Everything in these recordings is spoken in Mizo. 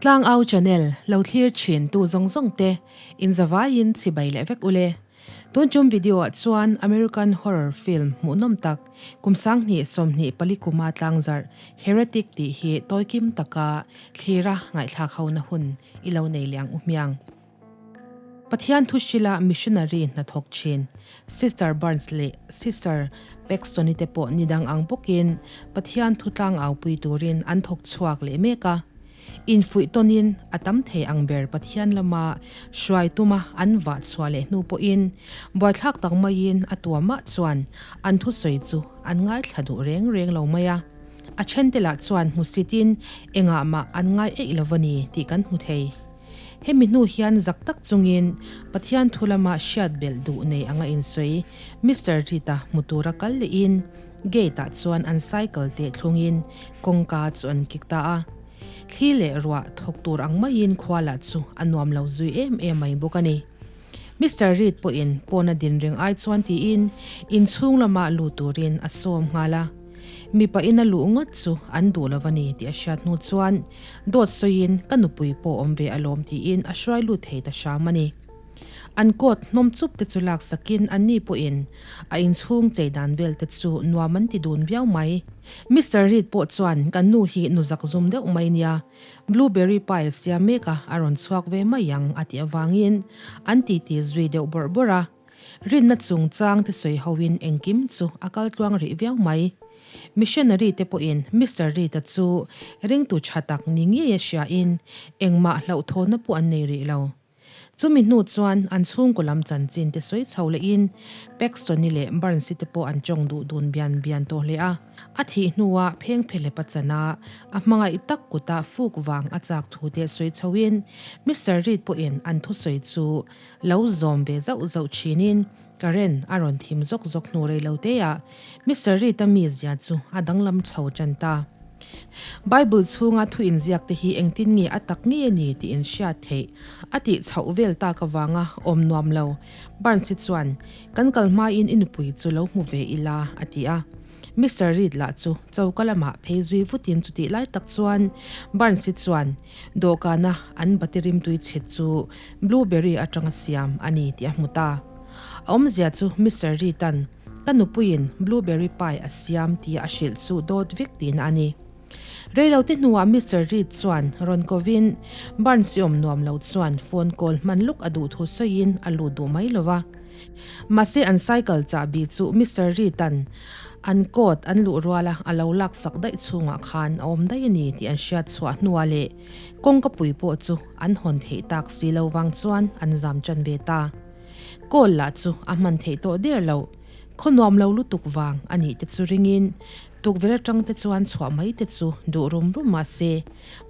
Tlangau channel lo thlir thin tu zawng zawng te in zavaiin chibai leh vek ule. Tun tum video ah chuan American horror film hmuhnawm tak kum 2024 kuma tlangzarh Heretic tih hi tawikim taka thlira ngaihthlak hona hun i lo nei leh ang u hmiang. Pathian thu hrila missionary hnathawk thin Sister Barnes leh Sister Paxton-i te pawh ni dang ang bawkin Pathian thu tlangaupui turin an thawk chhuak leh mek a. Infuih tawnin a tam thei ang ber Pathian lama hruai tuma an vah chhuah leh hnu pawhin buaithlak tak maiin a tuamah chuan an thusawi chu an ngaithla duh reng reng lo mai a. A thente lah chuan hmusitin engah mah an ngai eih lo va ni tih kan hmu thei. Hemi hnu hian zak tak chungin Pathian thu lama hriat belh duh nei anga insawi Mister Rita hmu tura kal lehin gate ah chuan an cycle teh thlungin kawngka chu an kik ta a. Thli leh ruah thawk tur ang maiin khua lah chu a nuam lo zui em em mai bawk a ni. Mister Reid pawhin pawna din reng ai chuan tiin inchhung lama lut turin a sawm nghal a. Mipa ina luh ngawt chu an duh lo a ni tih a hriat hnu chuan dawt sawiin ka nupui pawh awm ve alawm tiin a hruai lut thei ta hram a ni. An coat hnawm chup te chu lak sakin anni pawhin a inchhung chei dan vel te chu nuam an ti dun viau mai. Mister Reid pawh chuan kan nu hi nu zak zum deuh mai nia, Blueberry pie a siam mek a, a rawn chhuak ve mai ang a tih avangin an titi zui deuh bawrh bawrh a. Rinna chungchang te sawi hoin engkim chu a kal tluang rih viau mai. Missionary te pawhin Mister Reid-a chu ringtu tha tak ni ngei a hriain engmah hlauhthawnna pawh an nei rih lo. Chumi hnu chuan an chhungkaw lam chanchin te sawi chho lehin Paxton-i leh Burns-i te pawh an tawng duh dun bian bian tawh hle a. A thih hnua phengphelep a chan a, a hmangaih tak kuta fuk vang a chak thu te sawi chhoin Mister Reid pawhin an thusawi chu lo zawm ve zauh zauh thinin Karen a rawn thim zawk zawk hnu rei lo teah Mister Reid-a mizia chu a danglam chho tan ta. Bible chhunga thu inziak te hi engtin nge a tak nge ni tih in hriat theih a tih chhoh vel tak avanga awm nuam lo. Barnes hi chuan, Kan kal hmain i nupui chu lo hmu ve ila, a ti a. Mister Reid lah chu choka lamah phei zui vutin chutih lai tak chuan Barnes hi chuan dawhkana an bati rimtui chhit chu blueberry atanga siam a ni tih a hmu ta. A awmzia chu Mister Reid-a'n Ka nupuiin blueberry pie a siam tia a hrilh chu dawt vek tihna a ni. Reilote hnuah Mister Reid chuan rawn kovin Barnes i awm nuam lo chuan phone call hman luk a duh thu sawiin a lut duh mai lo va. Mahse an cycle chahbi chu Mister Reid-a'n an coat an luh ruala a lo laksak daih chhungah khan a awm daih a ni tih an hriat chhuah hnuah leh kawngkapui pawh chu an hawn theih tak si lo vang chuan an zam tan ve ta. Call lah chu a hman theih tawh der loh. Khaw nuam lo lutuk vang a nih te chu ringin tukverh atang te chuan chhuah mai te chu duh rum rum mah se,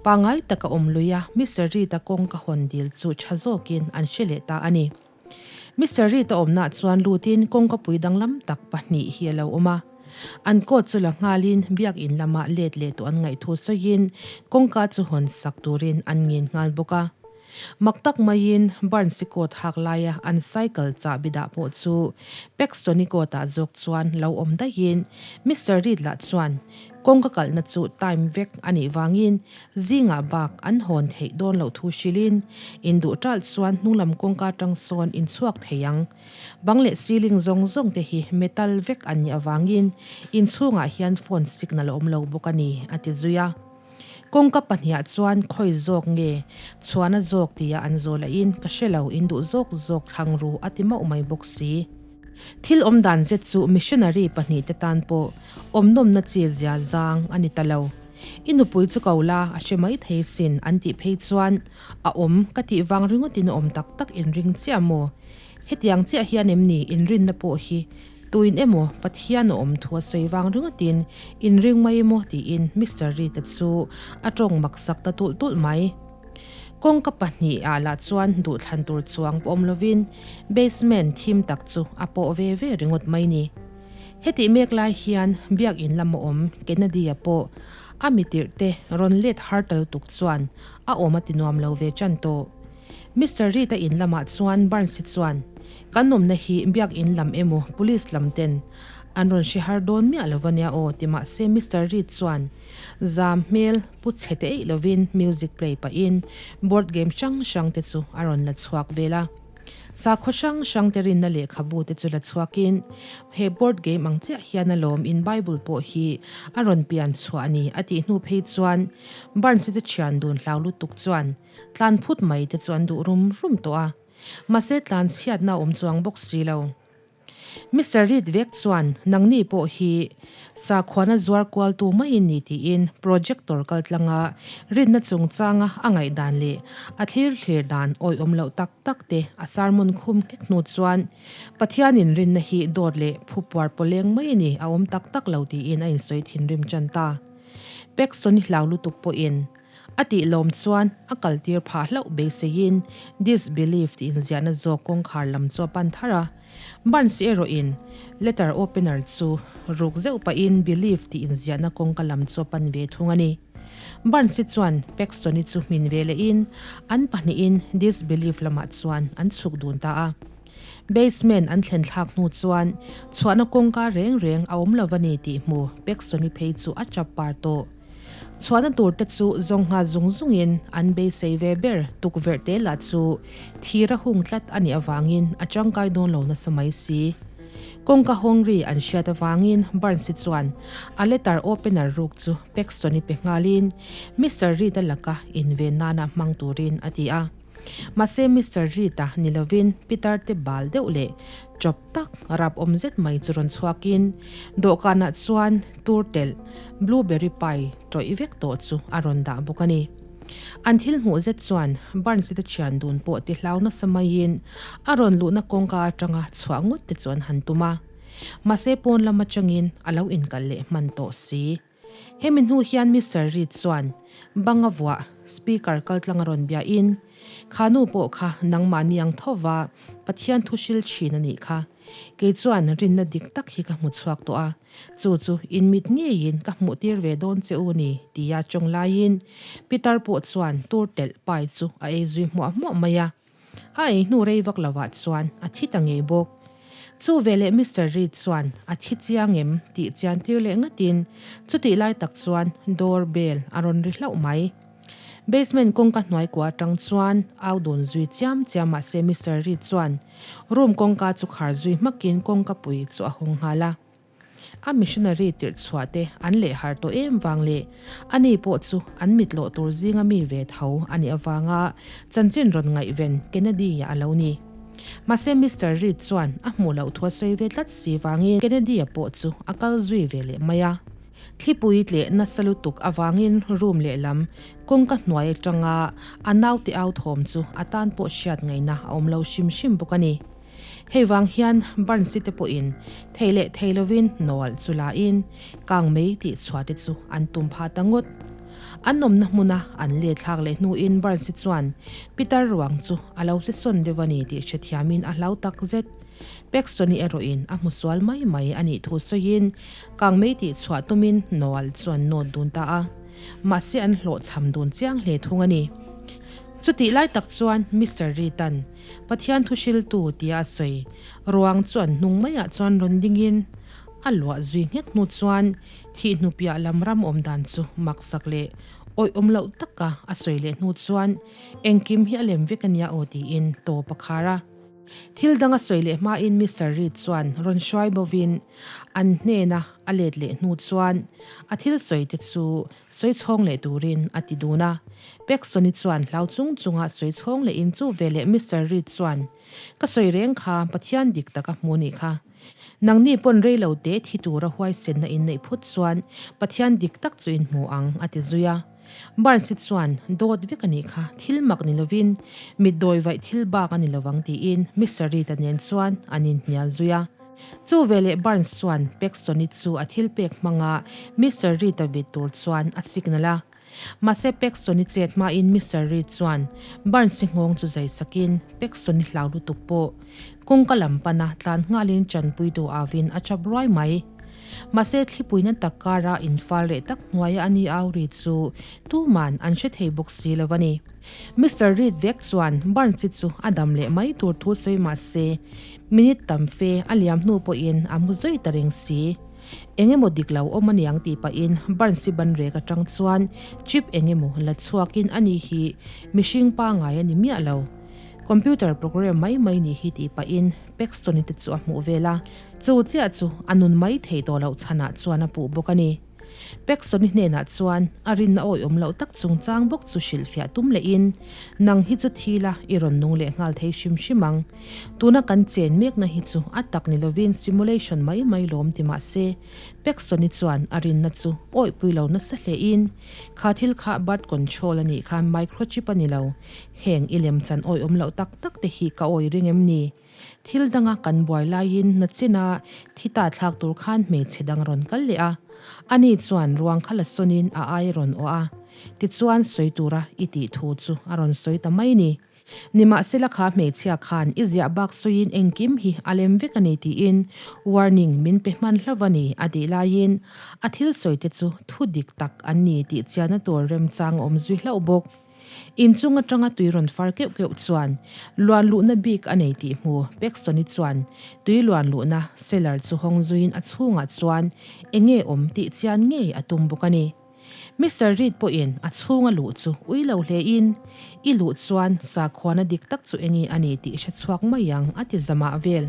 pangngai taka awm lui a Mister Reid-a kawng ka hawn dil chu tha zawkin an hre leh ta a ni. Mister Reid-a awmnah chuan lutin kawngkapui danglam tak pahnih hi a lo awm a. An coat chu la nghalin biakin lamah let leh tawh an ngaihthu sawiin kawngka chu hawn sak turin an ngen nghal bawk a. Mak tak maiin Barnes-i coat hak laia an cycle chahbi dah pawh chu Paxton-i coat-ah zawk chuan lo awm daihin Mister Reid lah chuan kawngka kalhna chu time vek a nih vangin zingah bak an hawn theih dawn loh thu hrilhin induh ṭalh chuan hnunglam kawngka aṭang sawn inchhuak thei ang. Bang leh ceiling zawng zawng te hi metal vek an nih avangin inchhungah hian phone signal a awm lo bawk a ni, a ti zui a. Kawngka pahniah chuan khawi zawk nge chhuahna zawk tia an zawh lahin ka hre lo in duh zawk zawk thlang ru a ti mauh mai bawk si. Thil awm dan zet chu missionary pahnihte tan pawh awm nawmna chi zia zang a ni ta lo. I nupui chu ko la a hre mai thei sin an tih phei chuan a awm ka tih vang ringawtin a awm tak tak inring chiah maw? Hetiang chiah hian em ni inrinna pawh hi Tuin emaw Pathian a awm thu a sawi vang ringawtin inring mai emaw tiin Mister Reid-a chu a tawng maksak ta tulh tulh mai. Kawngka pahnih ah lah chuan duhthlan tur chuang pawh awm lovin basement thim tak chu a pawh ve ve ringawt mai ni. Hetih mek lai hian biakin lama awm Kennedy-a pawh a mitirh te rawn let har ta lutuk chuan a awm a ti nuam lo ve tan tawh. Mister Reid-a in lamah chuan Barnes-i chuan, Kan awmna hi biakin lam emaw police lam ten An rawn hre har dawn miah lo ania aw ti mahse Mister Reed chuan zam hmel pu chhe te eih lovin music play pahin board game hrang hrang te chu a rawn la chhuak vel a. Sakhaw hrang hrang te rinna lehkhabu te chu la chhuakin he board game ang chiah hian alawm in Bible pawh hi a rawn pian chhuah a ni a tih hnu phei chuan Barnes-i te thian dun hlau lutuk chuan tlan phut mai te chu an duh rum rum tawh a. Mahse tlan chhiatna a awm chuang bawk si lo. Mister Reed vek chuan nangni pawh hi sakhuana zuar kualtu maiin ni tiin projector kaltlanga rinna chungchanga a ngaihdan leh a thlir thlir dan awihawm loh tak tak te a sermon khum nghek hnu chuan Pathianin rinna hi dawt leh phupuar pawleng mai a ni a awm tak tak lo tiin a insawi thinrim tan ta. Paxton-i hlau lutuk pawhin A tih lawm chuan a kaltir phah hlauh beiseiin disbelief tih inziahna zawk kawngkhar lam chu a pan thar a. Barnes erawhin letter opener chu ruk zeuh pahin belief tih inziahna kawngka lam chu a pan ve thung a ni. Barnes-i chuan Paxton-i chu hmin ve lehin an pahnihin disbelief lamah chuan an chhuk dun ta a. Basement an thlen thlak hnu chuan chhuahna kawngka reng reng a awm lo a ni tih hmu Paxton-i phei chu a chap par tawh. Chhuahna tur te chu zawng nghal zung zungin an beisei ve ber tukverh te lah chu thir a hung tlat a nih avangin a tangkai dawn lo nasa mai si. Kawngka hawng ri an hriat avangin Barnes-i chuan a letter opener ruk chu Paxton-i pe nghalin Mister Reed-a laka inven nana hmang turin a ti a. Mahse Mister Reed-a ni lovin Peter te bal deuh leh chawp tak rap awm zet mai chu rawn chhuakin dawhkanah chuan tur telh blueberry pie tawih vek tawh chu a rawn dah bawk a ni. An thil hmuh zet chuan Barnes-i te thian dun pawh ti hlau nasa maiin a rawn luhna kawngka atanga chhuah ngawt te chu an han tum a. Mahse pawn lam atangin a lo inkalh leh hman tawh si. Hemi hnu hian Mister Reed chuan banga vuah speaker kaltlang a rawn biahin, Kha nu pawh kha nangmahni ang tho va Pathian thu hril thin a nih kha. Kei chuan rinna dik tak hi ka hmu chhuak tawh a, chu chu in mit ngeiin ka hmuh tir ve dawn che u ni, tia tawng laiin Peter pawh chuan tur telh pai chu a ei zui hmuah hmuah mai a. A ei hnu rei vak lovah chuan a thi ta ngei bawk. Chu veleh Mister Reed chuan a thi chiang em tih chian tir leh ngatin chutih lai tak chuan door bell a rawn ri hlauh mai. Basement kawngka hnuai kua atang chuan au dun zui chiam chiam mahse Mister Reed chuan room kawngka chu khar zui hmakin kawngka pui chu a hawng nghal a. A missionary tirh chhuah te an leh har tawh em vang leh ani pawh chu an mit lawh tur zinga mi ve tho a nih avanga chanchin rawn ngaihven Kennedy-a a lo ni. Mahse Mister Reed chuan a hmuh loh thu a sawi ve tlat si vangin Kennedy-a pawh chu a kal zui ve leh mai a. Thlipui tleh nasa lutuk avangin room lehlam kawngka hnuai atanga a naute au thawm chu a tan pawh hriat ngaihna a awm lo hrim hrim bawk a ni. Hei vang hian Barnes-i te pawhin thei leh thei lovin nawalh chu lain kang mei tih chhuah te chu an tum phah ta ngawt. An awmna hmuna an let thlak leh hnuin Barnes-i chuan Peter ruang chu a lo che sawn deuh a ni tih hrethiamin a hlau tak zet. Paxton-i erawhin a hmu sual mai mai a nih thu sawiin kang mei tih chhuah tumin nawalh chu an nawt dun ta a. Mahse an hlawhchham dun chiang hle thung a ni. Chutih lai tak chuan Mister Reed-a'n Pathian thu hriltu tia a sawi. Ruang chu an hnung maiah chuan rawn dingin a luah zui nghek hnu chuan thih hnu piah lam ram awm dan chu maksak leh awih awm loh taka a sawi leh hnu chuan engkim hi a lem vek a nia aw tiin tawp a khar a. Thil dang a sawi leh hmain Mister Reed chuan rawn hruai bovin an hnena a let leh hnu chuan a thil sawi te chu Sawi chhawng leh turin a ti dun a. Paxton-i chuan hlau chung chunga sawi chhawng lehin chu veleh Mister Reed chuan, Ka sawi reng kha, Pathian dik taka hmu nih kha. Nangni pawn rei lo te thi tura huaisenna in neih phut chuan Pathian dik tak chu in hmu ang, a ti zui a. Barnes-i chuan, Dawt vek a nih kha, thil mak ni lovin mitdawi vaih thil bak a ni lovang tiin Mister Reed-a nen chuan an inhnial zui a. Chu veleh Barnes chuan Paxton-i chu a thil pek hmanga Mister Reed-a vit tur chuan a signal a. Mahse Paxton-i chet hmain Mister Reed chuan Barnes-i nghawng chu zai sakin Paxton-i hlau lutuk pawh kawngka lam pana tlan nghalin chanpuitu avin a chap ruai mai. Mahse thlipuina tak kara infal reh tak hnuaia a ni au ri chu tuman an hre thei bawk si lo a ni. Mister Reid vek chuan Barnes-i chu a dam leh mai tur thu sawi mah se, minute tam fe a liam hnu pawhin a mu zui ta reng si. Eng emaw dik lo awm aniang tih pahin Barnes-i ban rek atang chuan chip eng emaw la chhuakin ani hi mihring pangai a ni miah lo. Computer program mai mai nih hi tih pahin Paxton-i te chu a hmuh vel a, chu chiah chu a nun mai thei tawh loh chhanah chuan a puh bawk a ni. Paxton-i hnenah chuan a rinna awihawm loh tak chungchang bawk chu hrilhfiah tum lehin, Nang hi chu thi la, i rawn nung leh nghal thei hrim hrim ang. Tuna kan chen mekna hi chu a tak ni lovin simulation mai mai lawm ti mah se, Paxton-i chuan a rinna chu awihpui lo nasa hlein, Kha thil kha birth control a nih kha microchip a ni lo. Heng i lem chan awihawm loh tak tak te hi ka awih ring em ni? Thil danga kan buai laiin nachina thi ta thlak tur khan hmeichhe dang rawn kal leh a. Ani chuan ruang kha la sawnin a ai rawn awh a. Tichuan sawi tura i tih thu chu a rawn sawi ta mai ni. Nimahsela kha hmeichhia khan i ziah bak sawiin engkim hi a lem vek a ni tiin warning min pe hman hlauh a ni a tih laiin a thil sawi te chu thu dik tak an ni tih chiahna tur remchang a awm zui hlauh bawk. Inchung atanga tui rawn far keuh keuh chuan luan luhna bik a nei tih hmu Paxton-i chuan tui luan luhna cellar chu hawng zuiin a chhungah chuan eng nge awm tih chian ngei a tum bawk a ni. Mister Reid pawhin a chhunga luh chu ui lo hlein i luh chuan sakhuana dik tak chu eng nge a ni tih hre chhuak mai ang a ti zamah vel.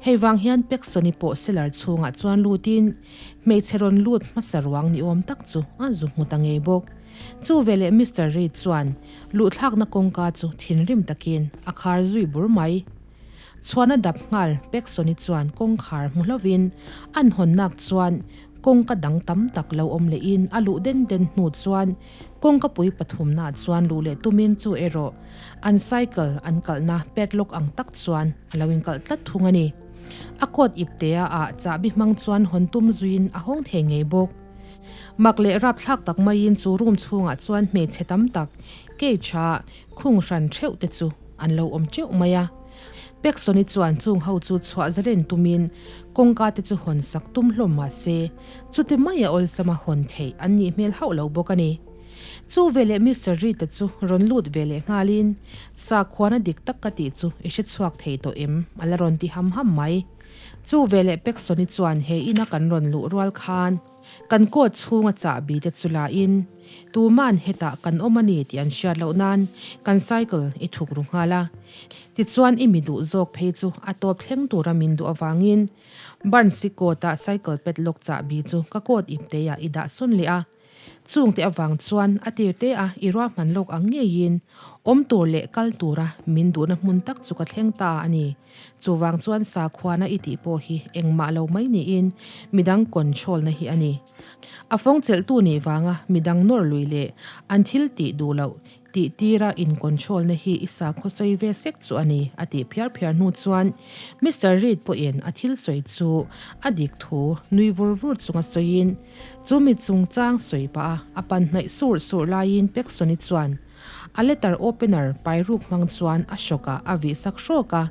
Hei vang hian Paxton-i pawh cellar chhungah chuan lutin hmeichhe rawn lut hmasa ruang ni awm tak chu a zu hmu ta ngei bawk. Chu veleh Mister Reid chuan luhthlakna kawngka chu thinrim takin a khar zui bur mai. Chhuan a dap nghal Paxton-i chuan kawngkhar hmu hlovin an hawnnak chuan kawngka dang tam tak lo awm lehin a luh den den hnu chuan kawngka pui pathumnaah chuan luh leh tumin chu erawh an cycle an kalhna padlock ang tak chuan a lo inkalh tlat thung a ni. A coat iptea ah chahbi hmang chuan hawn tum zuiin a hawng thei ngei bawk. Mak leh rapthlak tak maiin chu room chhungah chuan hmeichhe tam tak cage a khung hran theuh te chu an lo awm teuh mai a. Paxton-i chuan chung ho chu chhuah zalen tumin kawngka te chu hawn sak tum hlawm mah se chuti mai a awlsama hawn theih an nih hmel hauh lo bawk a ni. Chu veleh Mister Reed-a chu rawn lut ve leh nghalin sakhuana dik tak ka tih chu i hre chhuak thei tawh em? a la rawn ti ham ham mai. Chu veleh Paxton-i chuan he ina kan rawn luh rual khan kan coat chhunga chahbi te chu la in, tuman hetah kan awm a ni tih an hriat loh nan kan cycle i thuk ru nghal a. Tichuan i mi duh zawk phei chu a tawp thleng tura min duh avangin Barnes-i coat-a cycle padlock chahbi chu ka coat ipteiah i dah sawn leh a. Chungte avang chuan a tir te a i ruahman lawk ang ngeiin awm tur leh kal tura min duhna hmun tak chu ka thleng ta a ni. Chuvang chuan sakhuana i tih pawh hi engmah lo mai niin midang control-na hi a ni. A fawng chelhtu nih vanga midang nawr lui leh an thil tih duh loh Tih tira in control na hi i sakhaw sawi ve sek chu a ni, a tih phiar phiar hnu chuan Mister Reid pawhin a thil sawi chu a dik thu nui vur vur chunga sawiin chu mi chungchang sawi pah a a pan hnaih sur sur laiin Paxton-i chuan a letter opener pai ruk hmang chuan a hrawkah a vih sak hrawk a,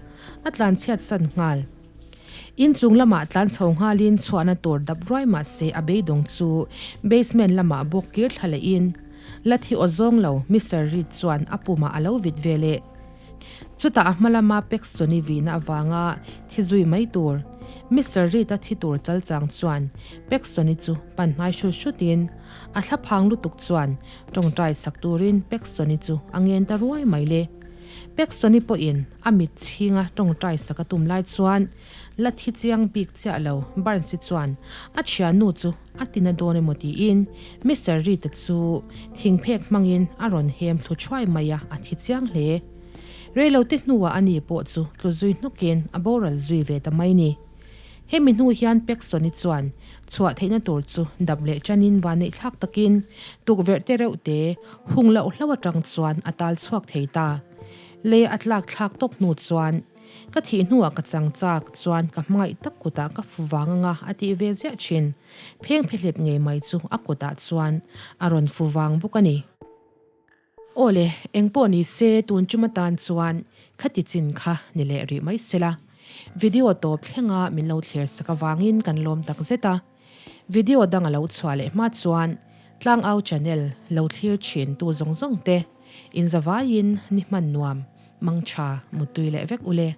a tlanchhiat san nghal. Inchung lamah tlan chho nghalin chhuahna tur dap ruai mah se a beidawng chu basement lamah bawk kir thla lehin la thi aw zawng lo Mister Reid chuan a pumah a lo vit ve leh. Chutah a hma lama Paxton-i vihna avanga thi zui mai tur Mister Reid-a thi tur chal chang chuan Paxton-i chu pan hnai hrut hrutin a thlaphang lutuk chuan tawngtai sak turin Paxton-i chu a ngen ta ruai mai le. Paxton-i pawhin A mit chhinga tawngtai sak a tum lai chuan la thi chiang bik chiah lo Barnes-i chuan a thiannu chu a tina dawn emaw tiin Mister Reed-a chu thingphek hmangin a rawn hem thlu thuai mai a, a thi chiang hle. Reilote hnuah ani pawh chu tlu zui hnawkin a boral zui ve ta mai ni. Hemi hnu hian Paxton-i chuan chhuah theihna tur chu dap leh chanin vanneih thlak takin tukverh te reuh te hung loh hlo atang chuan a tal chhuak thei ta. Lei a tlak thlak tawp hnu chuan ka thih hnuah ka chang chak chuan ka hmangaih tak kutah ka fu vang anga a tih ve ziah thin. Pheng phehlep ngei mai chu a kutah chuan a rawn fu vang bawk a ni. Aw le, eng pawh ni se tun tum atan chuan khati chin kha ni leh rih mai sela. Video tawp thlenga min lo thlir sak avangin kan lawm tak zet a. Video dang a lo chhuah leh hma chuan Tlangau channel lo thlir thin tu zawng zawng te. In zavaiin ni hman nuam, mangtha, muttui leh vek ule.